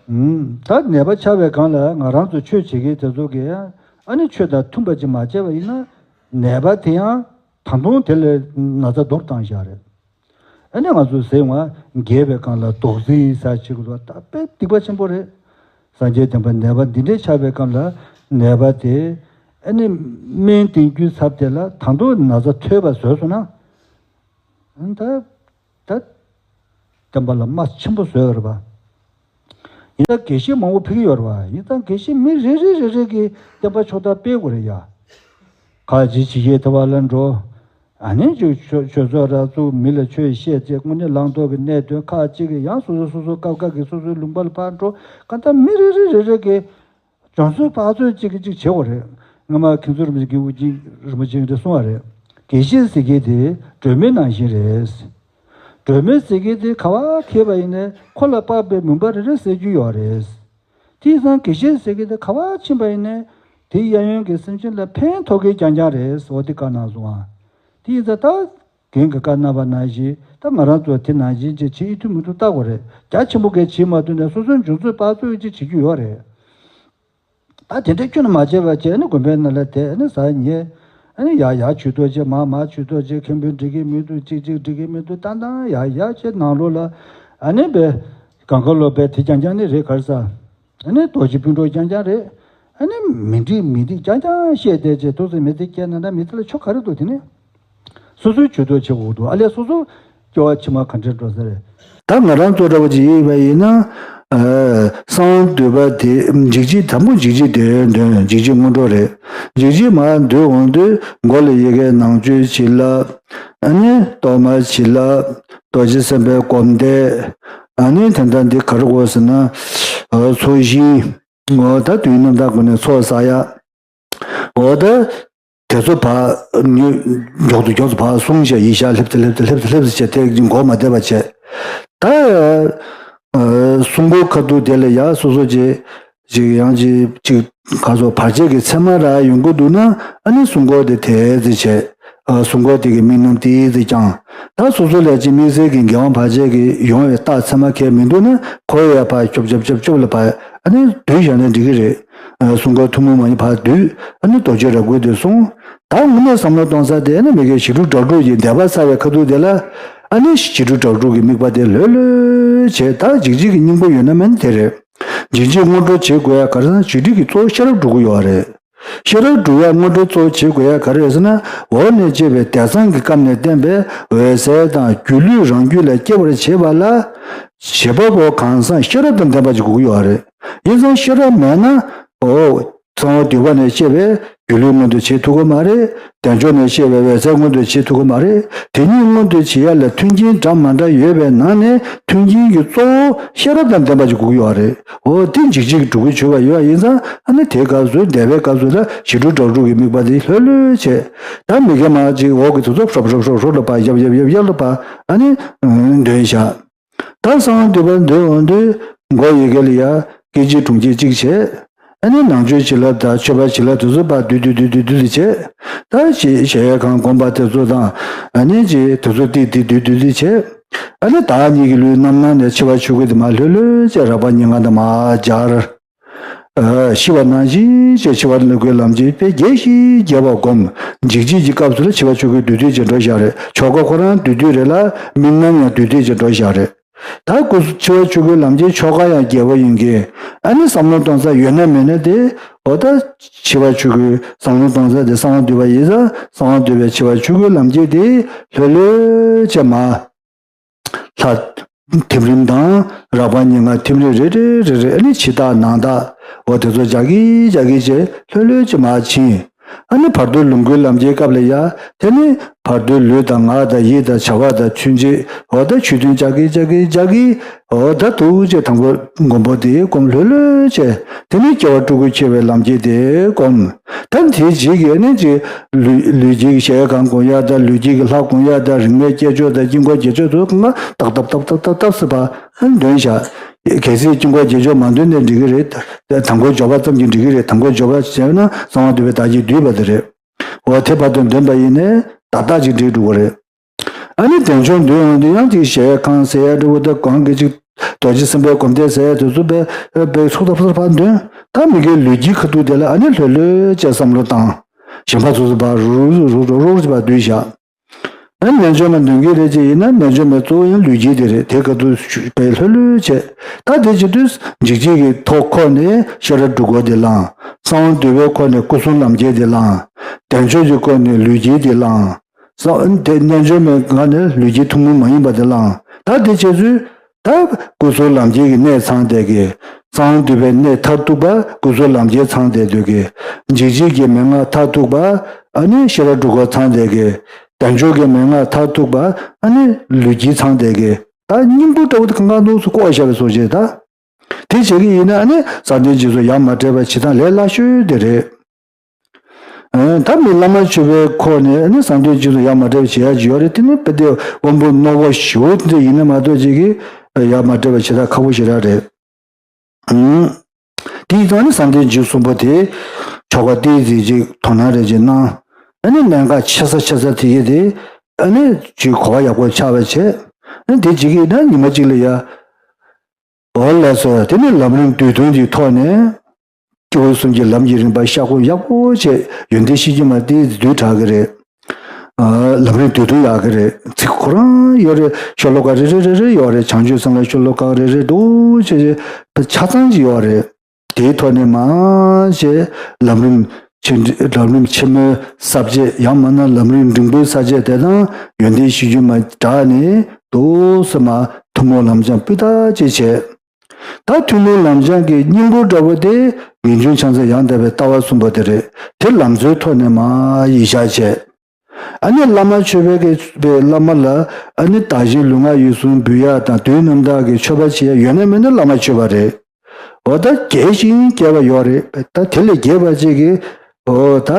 ཨུམ། ད་ནད་པ་ཆགས་པའི་སྒང་ལ་ང་རང་ཚོ་ཆོས་བྱེད་མཁན་དེ་ཚོ་གིས་ཨ་ནི་ཆོས་དང་མཐུན་པ་ཅིག་མ་བྱས་པ་ཡིན་ན། ནད་པ་དེ་ཡང་ད་དུང་དེ་ལས་ན་ཚ་སྡུག་བཏང་བཞག་རེད། ཨ་ནི་ང་ཚོ་ཟེར་བ་རྒས་པའི་སྒང་ལ་རྡོག་རྫིས་ཟ་བྱེད་དགོས་ད་དཔེ་སྡིག་པ་ཆེན་པོ་རེད། སངས་རྒྱས་བསྟན་པ་ནད་པ་འདི་འདྲའི་ཆགས་པའི་སྐབས་ལ་ནད་པ་དེ་ཨ་ནི་སྨན་བསྟེན་རྒྱུའི་ཚབ་དེ་ལ་ད་དུང་ན་ཚ་ཐོལ་པ་བཟོས་སོང་ན། ད་ད་བསྟན་པ་ལ་རྨ་ཆེན་པོ་བཟོས་ཡོད་རེད་པ། ཡིན་ད་དགེ་བཤེས་མང་པོ་ཕེབས་ཀྱི་ཡོད་རེད་པ། ཡིན་ད་དགེ་བཤེས་མི་རེ་རེ་རེ་རེ་གིས་བསྟན་པ་ཕྱོགས་མཐར་སྤེལ་དགོས་རེད་ཡ། ཁ་ཅིག་ཕྱི་རྒྱལ་དེ་བ་ལ་འགྲོ། ཨ་ནི་ཅིག་ཆོས་ཆོས་ཚོགས་ར་བཙུགས། མི་ལ་ཆོས་བཤད་ཅེས་དངོས་གནས་བླང་དོར་གྱི་གནད་དོན་ཁག་ཅིག་གི་ཡང་སོ་སོ་སོ་སོ་སྐབས་འགའ་གི་སོ་སོའི་ལུང་པ་ལ་ཕར་འགྲོ། གང་ལྟར་མི་རེ་རེ་རེ་རེ་གིས་འཇོན་ཚོད་དཔག་ཚོད་ཅིག་གི་ཅིག་བྱེད་དགོས་རེད། སྔ་མ་མཁན་ཟུར་རིན་པོ་ཆེ་གིས་དབུ་འབྱེད་རིན་པོ་ཆེ་གིས་འདི་གསུངས་པ་རེད། དགེ་བཤེས་ཟེར་མཁན་དེ་སྒྲོན་མེ་ནང་བཞིན་རེད། སྒྲོན་མེ་ཟེར་མཁན་དེ་ག་པར་འཁེལ་བ་ཡིན་ནའི་ཁོ་ལ་དཔག་པའི་མུན་པ་རེ་རེ་སེལ་རྒྱུ་ཡོད་རེད། དེ་ཡིན་ཙང་དགེ་བཤེས་ཟེར་མཁན་དེ་ག་པར་ཕྱིན་པ་ཡིན་ནའི་དེའི་གཡས་གཡོན་གྱི་སེམས་ཅན་ལ་ཕན་ཐོགས་མཁན་རྐྱང་རྐྱང་རེད་ཟེར་བ་དེ་བཀའ་གནང་སོང་ཨ། དེ་ཡིན་ཙང་ད། རྒན་གྱིས་བཀའ་གནང་བ་ནང་བཞིན་ད་ང་རང་ཚོ་དེ་ནང་བཞིན་ཅིག་བྱེད་ཡི་ཐུབ་མི་ཐུབ་བལྟ་དགོས་རེད། རྒྱ་ཆེན་པོ་གས་བྱེད་མ་ཐུབ་ནས་སོ་སོའི་འབྱུང་རྩོལ་དཔག་ཚོད་ཅིག་བྱེད་རྒྱུ་ཡོད་རེད། ད་དེ་འདྲའི་ཁྱོན་ནས་མ་བྱས་པ་བྱས་ནས་དགོན་པའི་ནང་ལ་བསྡད་ནས་ཟ་ཉལ། ཨ་ནི་ཡར་ཡར་ཇུས་གཏོགས་བྱེད། མར་མར་ཇུས་གཏོགས་བྱེད། མཁན་པོས་འགྲིག་གི་མི་འདུག་ཅིག་ཅིག་འགྲིག་གི་མི་འདུག་ཏན་ཏན་ཡར་ཡར་བྱས་ནང་ལོགས་ལ་ཨ་ནི་བས་གང་ག་ལོ་བས་དེ་རྐྱང་རྐྱང་ནི་རེད་ག་རེ་ཟ། ཨ་ནི་རྡོ་རྗེ་སྤུན་གྲོགས་རྐྱང་རྐྱང་རེད། ཨ་ནི་མི་འགྲིག་མི་འགྲིག་རྐྱང་རྐྱང་བཤད་བསྡད་བྱས་ཐུགས་སེམས་མི་ཚེ་སྐྱེལ་ན་འདྲ་མི་ཚེ་ལ་ཆོ་ག་རེ་འདུག་དེ་ནི། སོ་སོའི་ཇུས་གཏོགས་བྱེད་དགོས་འདུག་ཨ་ལས་སོ་སོ་སྐྱོ་བ་ཕྱི་མ་ག་འདྲ་འགྲོ་ས་རེད། ད་ང་རང་ཚོ་འདྲ་བོ་ཅིག་ཡིན་པ་ཡིན་ན། ཨ། གསང་བ་འདུས་པ་དེ་འཇིགས་བྱེད་དང་པོ་འཇིགས་བྱེད་དེ་འདོན། འཇིགས་བྱེད་སྔོན་འགྲོ་རེད། འཇིགས་བྱེད་མར་འདོན་འོང་དུས་མགོ་ལ་ཡི་གེ་ནང་མཆོད་བྱིན་རླབས། ཨ་ནི་གཏོར་མ་བྱིན་རླབས། རྡོ་རྗེ་སེམས་དཔའི་སྒོམ་བཟླས། ཨ་ནི་ད་ལྟ་འདི་ག་རེ་དགོས་ཟེར་ན། ཨ། ཚོགས་ཞིང་། འོ་ད་དུས་རྣམ་དག་སྒོ་ནས་ཚོགས་བསགས་ཡ། འོ་ད། དེ་ཚོ་ཕར་ཉོ། མགྱོགས་དུ་མགྱོགས་དུ་ཕར་གསུངས་བྱས་ཡིག་ཆ་སླེབས་ཏེ་སླེབས་ཏེ་སླེབས་ཏེ་སླེབས་ཏེ་བྱས་ཏེ་མགོ་མ་བདེ་བ་བྱས། ད། ཨ། སྲུང་འཁོར་ཁ་ཐུག་དེ་ལ་ཡ་སོ་སོ་ཅིག་ཅིག་ཡང་ཅིག་ཅིག་ག་ཚོད་བར་ཆད་ཀྱི་མཚན་མ་རག་ཡོང་གི་འདུག་ན་ཨ་ནི་སྲུང་འཁོར་དེ་དེ་ཙི་བྱས། ཨ། སྲུང་འཁོར་དེ་གི་དམིགས་རྣམ་དེ་ཙི་བསྐྱང་། ད་སོ་སོ་ལ་ཅིག་དམིགས་བསལ་གྱི་འགལ་དབང་བར་ཆད་ཀྱི་ཡོང་བའི་རྟགས་མཚན་མ་གང་མི་འདུག་ན་ཁོ་ཡ་ཕར་ཅོབ་ཅོབ་ཅོབ་ཅོབ་ལ་ཕར་ཨ་ནི་བསྡུས་བཞག་ན་འགྲིག་གི་རེད། ཨ། སྲུང་འཁོར་ཐུན་མོང་མ་ཡིན་ཕར་བསྡུས། ཨ་ནི་རྡོ་རྗེ་རབ་དགོད་དེ་གསུངས། ད་དངོས་གནས་བསམ་བློ་གཏོང་ས་དེ་ཨ་ནི་མི་དགེ་བཞི་དྲུག་དྲུག་དྲུག་གི་བཟླས་པ་ཚར་བའི་ཁ་ཐུག་དེ་ལ་ཨ་ནི་བཞི་དྲུག་དྲུག་དྲུག་གི་དམིགས་པ་དེ་ལྷོད་ལྷོད་བྱས། ད་འཇིགས་བྱེད་ཀྱི་སྙིང་པོ་ཡོད་ན་མིན་དེ་རེད། འཇིགས་བྱེད་སྔོན་འགྲོ་བྱེད་དགོས་ཡ་ག་རེ་ཟེར་ན་འཇིགས་བྱེད་ཀྱི་གཙོ་བོ་ཤེས་རབ་སྒྲུབ་དགོས་ཡོད་རེད། ཤེས་རབ་སྒྲུབ་ཡ་སྔོན་འགྲོ་གཙོ་བོ་བྱེད་དགོས་ཡ་ག་རེ་རེད་ཟེར་ན། འོག་ནས་བཤད་པའི་དད་གཙང་གི་སྐབས་ནས་བསྟན་པའི་འོད་གསལ་དང་སྒྱུ་ལུས་རང་རྒྱུད་ལ་སྐྱེ་བར་བྱེད་པ་ལ། བྱེད་པ་པོ་གང་ཟག་ཤེས་རབ་དང་ལྡན་པ་ཅིག་དགོས་ཀྱི་ཡོད་རེད། ཡིན་ཙང་ཤེས་རབ་མེད་ན། འོ། གསང་བ་འདུས་པ་ནས་བཤད་པའི་སྒྱུ་ལུས་མངོན་དུ་བྱེད་ཐུབ་ཀྱི་མ་རེད། བདེ་མཆོག་ནས་བཤད་པའི་འོད་གསལ་མངོན་དུ་བྱེད་ཐུབ་ཀྱི་མ་རེད། དེ་གཉིས་མངོན་དུ་བྱེད་ཡ་ལ་མཐུན་རྐྱེན་འདྲ་མ་འདྲ་ཡོད་པའི་ནང་ནས་མཐུན་རྐྱེན་གྱི་གཙོ་བོ་ཤེས་རབ་དང་ལྡན་པ་ཅིག་དགོས་ཀྱི་ཡོད་རེད། འོ་དེ་འཇིགས་བྱེད་ཀྱི་སྒྲུབ་བརྒྱུད་བྱེད་པ་ཡོད་པ་ཡིན་ཙང་ཨ་ནི་དེའི་སྐབས་སུ་བཟླས་པའི་སྐབས་སུ་ལ་བཞི་དྲུག་དྲུག་དྲུག་གི་དམིགས་པ་དེ་ལྷོད་ལྷོད་བྱས། ད་མི་དགེ་མ་ཅིག་འོག་གི་དེ་ཚོ་ཧྲོབ་ཧྲོབ་ཧྲོབ་ཧྲོབ་ལ་ཕར་ཡབ་ཡབ་ཡབ་ཡབ་ལ་ཕར་ཨ་ནི་འདོན་བཞག་ད་གསང་བ་འདུས་པ་འདོན་འོང་དུས་མགོ་ཡི་གེ་ལ་ཡ་སྐད་ཅིག་དྲུང་ཆེ་གཅིག་བྱས། ཨ་ནི་ནང་མཆོད་བྱིན་རླབས་དང་མཆོད་པ་བྱིན་རླབས་དེ་ཚོ་ཕར་བསྡུས་བསྡུས་བསྡུས་བསྡུས་བསྡུས་ཏེ་བྱས། ད་གཞལ་ཡས་ཁང་སྒོམ་པ་དེ་ཚོ་དང་ཨ་ནི་ཅིག་དེ་ཚོ་ཏིག་ཏིག་བསྡུས་བསྡུས་ཏེ་བྱས། ཨ་ནི་བདག་ཉིད་ཀྱི་ལུས་རྣམ་སྣང་ནས་འཆི་བ་ཆོས་སྐུ་དེ་མར་ལྷོད་ལྷོད་བྱས་རགས་པ་ཉེར་ལྔ་དང་མར་སྦྱར། ཨ། ཤི་བ་ནང་བཞིན་བྱས་འཆི་བ་ལུ་གུའི་ལམ་བྱེད་དཔེ་རྒྱས་ཤིང་རྒྱས་པར་བསྒོམ། འཇིགས་བྱེད་ཀྱི་སྐབས་སུ་ལ་འཆི་བ་ཆོས་སྐུ་བསྡུས་བསྡུས་ཀྱིས་འགྲོ་བཞག་རེད། ཆོ་ག་ཁོ་རང་བསྡུས་བསྡུས་རེད་ལ་དམིགས་རྣམ་ཡང་བསྡུས་བསྡུས་ཀྱིས་འགྲོ་བཞག་རེད། ད་སྐུ་འཆི་བ་ཆོས་སྐུའི་ལམ་བྱེད་ཆོ་ག་ཡང་རྒྱས་པ་ཡིན་གྱི། ཨ་ནི་བསམ་བློ་གཏོང་ས་ཡོད་ན་མེད་ན་དེ། འོ་ད་འཆི་བ་ཆོས་སྐུའི་བསམ་བློ་གཏོང་ས་དེ་གསང་བ་འདུས་པ་ཡིན་ཙང་གསང་བ་འདུས་པའི་འཆི་བ་ཆོས་སྐུའི་ལམ་བྱེད་དེ་ལྷོད་ལྷོད་བྱས་མར། ལྷ་ཐིམ་རིམ་དང་རགས་པ་ཉེར་ལྔ་ཐིམ་རིམ་རེ་རེ་རེ་རེ་ཨ་ནི་ཕྱི་ལྟར་ནང་ལྟར་འོ་དེ་ཚོ་རྒྱག་གི་རྒྱག་གི་བྱས་ལྷོད་ལྷོད་ཅིག་མར་ཕྱིན། ཨ་ནི་བར་དོའི་ལོངས་སྐུའི་ལམ་གྱི་སྐབས་ལ་ཡ་དེ་ནི་བར་དོའི་ལུས་དང་ངག་དང་ཡིད་དང་བྱ་བ་དང་མཐུན་བྱེད་འོ་ད་ཆོས་མཐུན་རྒྱག་གི་རྒྱག་གི་རྒྱག་གི་འོ་ད་ཐུགས་རྗེ་དང་པོ་མགོན་པོ་དེ་སྒོམ་ལྷོད་ལྷོད་བྱས། དེ་ནས་སྐྱེ་བ་སྤྲུལ་སྐུ་འཁྱིལ་བའི་ལམ་གྱི་དེ་སྒོམ། ད་དེའི་རྗེས་ཀྱི་ནི་ཅིག་ལུས་ལུས་དཀྱིལ་གྱི་གཞལ་ཡས་ཁང་སྒོམ་ཡ་དང་ལུས་དཀྱིལ་གྱི་ལྷ་སྒོམ་ཡ་དང་རིག་མའི་བསྐྱེད་ཆོག་དང་དཀྱིལ་འཁོར་རྒྱན་ཆོག་དེ་ཚོ་གང་ག་ཏག་ཏག་ཏག་ཏག་ཏག་ཏག་ཟེར་བ་འདོན་བཞག་གལ་སྲིད་དཀྱིལ་འཁོར་རྒྱན་ཆོག་མ་འདོན་ནའི་འགྲིག་གི་རེད། དང་པོ་འཇོག་པ་ཙམ་གྱིས་འགྲིག་གི་རེད། དང་པོ་འཇོག་པ་བྱས་ན་གསང་བ་འདུས་པའི་བདག་བསྐྱེད་བསྡུས་པ་དེ་རེད། འོ་དེ་བར་དུ་འདོན་པ་ཡིན་ནའི་ཏག་ཏག་ཅིག་འགྲིག་འགྲོ་གི་རེད། ཨ་ནི་བདེ་མཆོག་འདོན་འོང་དུས་ཡང་ཅིག་གཞལ་ཡས་ཁང་ཟེར་ཡ་འདྲ་བོ་དང་གང་གི་ཅིག་རྡོ་རྗེ་སེམས་དཔའི་སྒོམ་བཟླས་ཟེར་ཡ་དེ་ཚོ་དཔེ་དཔེ་ཚུགས་ཐག་ཕུ་ཐག་ཕར་འདོན། ད་མི་དགེ་ལུས་དཀྱིལ་ཁ་ཐུག་དེ་ལ་ཨ་ནི་ལྷོད་ལྷོད་ཅེས་བསམ་བློ་བཏང་། གཞན་པ་ཚོ་ཚོ་ཕར་རུག་རུག་རུག་རུག་རུག་ཅེས་ཕར་བསྡུས་བཞག་ཨ་ནི་རྣལ་འབྱོར་མ་འདོན་གྱི་རེད་ཅེས་ཡིན་ན་རྣལ་འབྱོར་མའི་གཙོ་བོ་ཡང་ལུས་དཀྱིལ་དེ་རེད། དེ་ཁ་ཐུག་དཔེ་ལྷོད་ལྷོད་བྱས། ད་དེ་བྱེད་དུས་འཇིགས་བྱེད་ཀྱི་ཐོག་ཁོག་ནས་ཤེས་རབ་སྒྲུབ་དགོས་དེ་བླངས། གསང་བ་འདུས་པའི་ཁོག་ནས་སྐུ་གསུམ་ལམ་བྱེད་དེ་བླངས། བདེ་མཆོག་གི་ཁོག་ནས་ལུས་དཀྱིལ་དེ་བླངས། སོ། དེ་རྣལ་འབྱོར་མའི་ངག་ནས་ལུས་དཀྱིལ་ཐུན་མོང་མ་ཡིན་པ་དེ་བླངས། ད་དེ་བྱས་ཚུལ། ད་སྐུ་གསུམ་ལམ་བྱེད་ཀྱི་གནད་ཚང་བསྡད་ཀྱི། གསང་བ་འདུས་པའི་གནད་མཐར་ཐུག་པ་སྐུ་གསུམ་ལམ་བྱེད་ཚང་བསྡད་སྡོད་ཀྱི། འཇིགས་བྱེད་ཀྱི་མན་ངག་མཐར་ཐུག་པ་ཨ་ནི་ཤེས་རབ་སྒྲུབ་ཁོག་ཚང་བསྡད་ཀྱི། བདེ་མཆོག་གི་མན་ངག་མཐར་ཐུག་པ་ཨ་ནི་ལུས་དཀྱིལ་ཚང་བསྡད་ཀྱི། ད་སྙིང་པོ་འདྲ་བོ་དེ་གང་གང་འདུག་སེ་བཀོད་བཞག་པའི་བཟོ་བྱས་ད། དེ་བྱེད་ཀྱི་ཡིན་ན་ཨ་ནི་བསམ་གཏན་རྗེས་སུ་ཡང་མ་སྤྲད་པ་བྱེད་སྟངས་ལས་སླ་ཤོས་དེ་རེད། ད་མི་བླ་མ་མཆོད་པའི་ཁོག་ནས་ནི་གསང་འདུས་རྗེས་སུ་ཡ་མ་བྲལ་བ་བྱེད་ཡ་ཅིག་ཡོད་རེད། དེ་ནི་དཔེ་དེ་དབང་པོ་རྣོ་པོ་ཞེ་པོ་དེ་འདྲ་ཡིན་ན་མ་གཏོགས་ཅིག་གིས་ཡ་མ་བྲལ་བ་བྱེད་ཡ་ཁག་པོ་ཞེ་དྲག་རེད། དེའི་ཐོག་ནས་གསང་འདུས་རྗེས་གསུམ་པོ་དེ་ཆོ་ག་ཏོག་ཙམ་ཅིག་དོ་སྣང་རེ་ཅིག་གནང་། ཨ་ནི་གནད་འགག་ཆེ་ས་ཆེ་ས་དེ་གས་དེ་ཨ་ནི་ཅིག་གོ་བ་ཡག་པོ་ཆགས་པ་བྱས། ཨ་ནི་དེ་ཅིག་གིས་ན་ཉི་མ་གཅིག་ལ་ཡ། འོ་ལགས་སོ། དེ་ནས་ལམ་རིམ་བསྡུས་དོན་གྱི་ཐོག་ནས། སྐྱེས་བུ་གསུམ་གྱི་ལམ་གྱི་རིམ་པ་ཤར་སྒོམ་ཡག་པོ་བྱས། ཡོན་ཏན་ཤེས་རྒྱུད་མ་དེ་བསྡུས་དྲག་གི་རེད། ཨ། ལམ་རིམ་བསྡུས་དོན་ཡག་གི་རེད། ཚིག་ཁོ་རང་ཡོད་རེད། ཤོ་ལོ་ཀ་རེ་རེ་རེ་རེ་ཡོད་རེད། བྱང་ཆུབ་སེམས་ལ་ཤོ་ལོ་ཀ་རེ་རེ་འདུག་བྱས་བྱས་ཆ་ཚང་ཅིག་ཡོད་རེད། དེའི་ཐོག་ནས་མར་བྱས་ལམ་རིམ་ཆེན། ལམ་རིམ་ཆེན་མོའི་ས་བཅད། ཡང་མིན་ན་ལམ་རིམ་འབྲིང་པོའི་ས་བཅད་དེ་དང་ཡོན་ཏན་ཤེས་རྒྱུད་མ་སྦྲགས་ནས་འདུག་སེ་མར་ཐུན་མོང་ལམ་སྦྱང་སྤུས་དག་ཅིག་བྱས། ད་ཐུན་མོང་ལམ་སྦྱང་གི་སྙིང་པོ་འདྲ་བོ་དེ་ངེས་འབྱུང་ཕྱག་མཚན་ཡང་དག་པའི་ལྟ་བ་གསུམ་པོ་དེ་རེད། དེ་ལམ་འཚོའི་ཐོག་ནས་མར་ཡིད་བཞག་བྱས། ཨ་ནི་བླ་མ་མཆོད་པའི་གི་བླ་མ་ལ་ཨ་ནི་བདག་གཞན་ལུས་ངག་ཡིད་གསུམ་འབུལ་ཡ་དང་དུས་རྣམ་དག་གི་མཆོད་པ་བྱེད་ཡ་ཡོད་ན་མེད་ན་བླ་མ་མཆོད་པ་རེད། འོ་ད་རྒྱས་ཤིང་རྒྱས་པ་ཡོད་རེད། ད་དེ་ལས་རྒྱས་པ་ཅིག་གི་འོ་ད་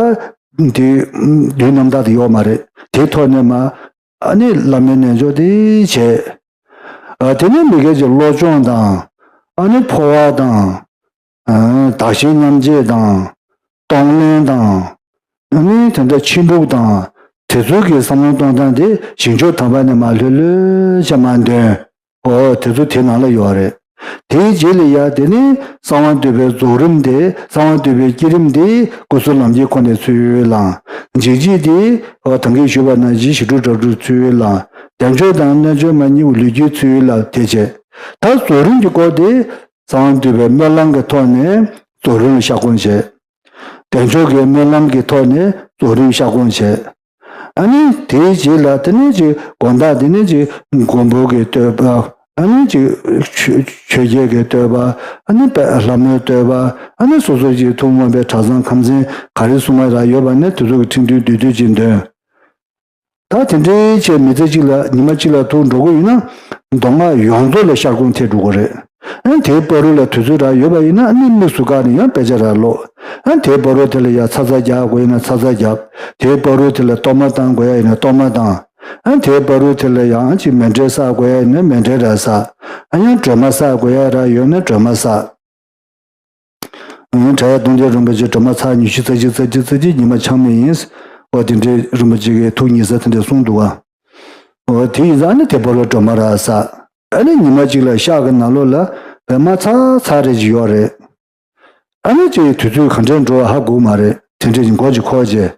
དེ་དུས་རྣམ་དག་དེ་ཡོད་མ་རེད། དེའི་ཐོག་ནས་མར་ཨ་ནི་བླ་མའི་རྣལ་འབྱོར་དེ་བྱས། ཨ། དེ་ནས་མི་དགེ་གི་བློ་སྦྱོང་དང་། ཨ་ནི་འཕོ་བ་དང་། ཨ། བདག་གཞན་མཉམ་བརྗེ་དང་། གཏོང་ལེན་དང་། ཨ་ནི་དེ་འདྲ་ཕྱི་སྦུག་དང་། དེ་ཚོའི་གི་བསམ་བློ་གཏོང་སྟངས་དེ་ཞིང་སྦྱོར་དམ་པ་ནས་མར་ལྷོད་ལྷོད་བྱས་མར་འདོན། འོ་དེ་ཚོ་དེ་ནང་ལ་ཡོད་རེད། དེའི་རྗེས་ལ་ཡ་དེ་ནི་གསང་བ་འདུས་པའི་རྫོགས་རིམ་དེ། གསང་བ་འདུས་པའི་བསྐྱེད་རིམ་དེ་སྐུ་གསུམ་ལམ་གྱི་སྒོ་ནས་ཚུར་བླང་། འཇིགས་བྱེད་དེ། འོ་ད་གིན་ཞུས་པ་ནང་བཞིན་ཞི་ཁྲོ་སྒྲ་སྒྲོགས་ཚུར་བླང་། བདེ་མཆོག་དང་རྣལ་འབྱོར་མ་གཉིས་པོ་ལུས་རྒྱུད་ཚུར་བླང་། དེ་བྱས། ད་རྫོགས་རིམ་གྱི་སྐོར་དེ་གསང་བ་འདུས་པའི་སྨོན་ལམ་གྱི་ཐོག་ནས་རྫོགས་རིམ་ལ་ཤར་སྒོམ་བྱས། བདེ་མཆོག་གི་སྨོན་ལམ་གྱི་ཐོག་ནས་རྫོགས་རིམ་ཤར་སྒོམ་བྱས། ཨ་ནི་དེའི་རྗེས་ལ་དེ་ནས་ཅིག་དགོང་དག་དེ་ནས་ཅིག་མགོན་པོ་གི་བསྟོད་པ། ཨ་ནི་ཅིག་ཆོས་ཆོས་རྒྱལ་གྱི་བསྟོད་པ། ཨ་ནི་དཔལ་ལྷ་མོའི་བསྟོད་པ། ཨ་ནི་སོ་སོ་ཅིག་ཐུགས་དགོངས་པའི་གྲྭ་ཚང་ཁམས་ཚན་ག་རེ་གསུང་བ་རག་ཡོད་པ་ནི་དེ་ཚོ་གི་ཁྲིད་འདོན་བསྡུས་བསྡུས་ཅིག་འདོན། ད་དེ་འདྲའི་བྱས་མི་ཚེ་གཅིག་ལ་ཉི་མ་གཅིག་ལ་ཐུག་འགྲོ་གི་ཡིན་ན་མདོ་སྔགས་ཡོངས་རྫོགས་ལ་ཤར་སྒོམ་ཐེབས་འགྲོ་གི་རེད། ཨ་ནི་དེའི་བར་དུ་ལ་དུས་ཚོད་རག་ཡོད་པ་ཡིན་ན་ཨ་ནི་དམིགས་སུ་བཀར་ནས་ཡང་དཔེ་ཆ་རག་ཀློག་ཨ་ནི་དེའི་བར་དུ་དེ་ལ་ཡ་ཚ་ཚ་རྒྱག་དགོས་ཡིན་ན་ཚ་ཚ་རྒྱབ། དེའི་བར་དུ་དེ་ལ་གཏོར་མ་བཏང་དགོས་ཡ་ཡིན་ན་གཏོར་མ་བཏང་། ཨ་ནི་དེའི་བར་དུ་དེ་ལ་ཡང་ཅིག་མཎྜལ་བསག་དགོས་ཡ་ཡིན་ན་མཎྜལ་རག་བསག་ཨ་ཡང་སྒྲོལ་མ་བསག་དགོས་ཡ་རག་ཡོད་ན་སྒྲོལ་མ་བསག་ཨ་ནི་གྲྭ་ཡ་སྟོང་རྒྱལ་རིན་པོ་ཆེ་སྒྲོལ་མ་ཚར་ཉི་ཤུ་རྩ་གཅིག་རྩ་གཅིག་རྩ་གཅིག་ཉི་མ་ཆག་མེད་ཡིན། འོ་དེ་འདྲའི་རིན་པོ་ཆེ་གིས་ཐུགས་མཉེས་ས་དེ་འདྲ་གསུངས་འདུག་བ། འོ་དེ་ཡིན་ཙང་ཨ་ནི་དེ་བར་དུ་སྒྲོལ་མ་རག་བསག་ཨ་ནི་ཉི་མ་གཅིག་ལ་ཤག་གི་ནང་ལོགས་ལ་པད་མ་ཚ་ཚ་རེ་ཅིག་ཡོད་རེད། ཨ་ནི་ཅིག་དུས་ཚོད་ག་འདྲས་འགྲོ་བ་ཧ་གོ་མ་རེད། དེ་འདྲས་ཀྱི་མགོ་ཅིག་འཁོར་བྱས།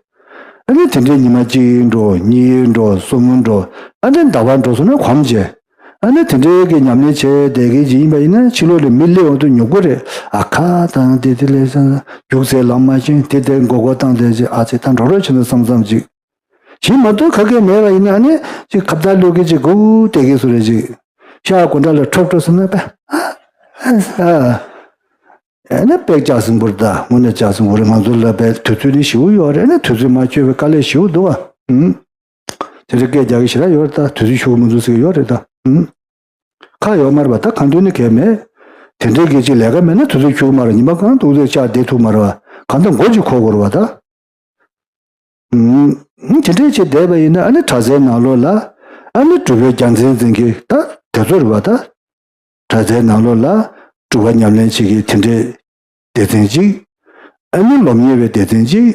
ཨ་ནི་དེ་འདྲས་ཉི་མ་གཅིག་འགྲོ། གཉིས་འགྲོ། གསུམ་འགྲོ། ཨ་ནི་ཟླ་བ་འགྲོ་སོང་ན་གོམས་བྱས། ཨ་ནི་དེ་འདྲས་ཀྱི་ཉམས་ལེན་བྱས་བསྡད་མཁན་ཅིག་ཡིན་པ་ཡིན་ན་ཕྱི་ལོགས་ལ་མི་སླེབས་འོང་དུས་ཉོབ་ཀྱི་རེད། ཨ་ཁ་དང་དེ་དེ་ལས་སང་རྒྱུགས་ཚད་ལམ་མ་ཕྱིན་དེ་དེ་མགོ་སྐོར་བཏང་བསྡད་ཅིག་ཨ་ཙི་ད་འགྲོ་རོགས་བྱེད་ན་བསམ་བསམ་ཅིག་བྱེད་མ་ཐུབ་ཁ་སྐད་མེད་པ་ཡིན་ན་ཨ་ནི་ཅིག་ཁ་བརྡ་གློད་མཁན་ཅིག་སྒུག་བསྡད་མཁན་བཟོ་འདྲ་ཅིག་ཤག་སྒོ་འགྲམ་ལ་འཁྲབ་འཁྲབ་སོང་ན་པ། ཨ་ཨ། ཨ་ནི་དཔེ་སྐྱག་ཟིང་པོ་རེད་ད། དངོས་གནས་སྐྱག་ཟིང་པོ་རེད། ང་ཚོ་ལ་དཔེ་དུས་ཚོད་ནི་ཞེ་པོ་ཡོད་རེད། ཨ་ནི་དུས་ཚོད་མ་འཁྱོལ་བའི་དཀའ་ལས་ཞེ་པོ་འདུག་བ། ཨུམ། དེ་འདྲ་སྐད་རྒྱག་གི་ཞེ་དྲག་ཡོད་རེད་ད། དུས་ཚོད་འཁྱོལ་གི་མི་འདུག་ཟེར་གི་ཡོད་རེད་ད། ཨུམ། ཁག་ཡོད་མ་རེད་པ། ད་གང་འདོད་ནི་གལ་མེད། དེ་འདྲའི་གི་ཅིག་ལས་ཀ་མེད་ན་དུས་ཚོད་འཁྱོལ་གི་མ་རེད། ཉི་མ་གང་འདུག་ཟེར་ཆགས་བསྡད་ཐུབ་མ་རེད་བ། གང་ལྟར་མགོ་ཅིག་འཁོར་དགོས་རེད་བ་ད། ཨུམ། དེ་འདྲའི་ཅིག་བསྡད་པ་ཡིན་ན་ཨ་ནི་གྲྭ་སའི་ནང་ལོགས་ལ་ཨ་ནི་སྒྲུབ་པའི་རྒྱལ་མཚན་འཛིན་གི་ད་དེ་ཚོ་རེད་བ་ད། གྲྭ་སའི་ནང་ལོགས་ལ་སྒྲུབ་པ་ཉམས་ལེན་བྱེད་ཀྱི་དེ་འདྲའི་སྡེ་ཚན་གཅིག་ཨ་ནི་སློབ་གཉེར་བའི་སྡེ་ཚན་གཅིག་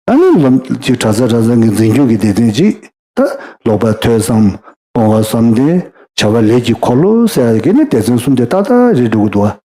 ཨ་ནི་སློབ་ཅིག་གྲྭ་ས་གྲྭ་ཚང་གི་འཛིན་སྐྱོང་གི་སྡེ་ཚན་གཅིག་ད་ལོག་པ་ཐོས་བསམ་སྤོང་བ་བསམ་གཏན་བྱ་བ་ལས་ཀྱི་འཁོར་ལོ་ཟེར་ཡ་གི་ནི་སྡེ་ཚན་གསུམ་དེ་ཏག་ཏག་རེད་འགྲོ་གི་འདུག་བ།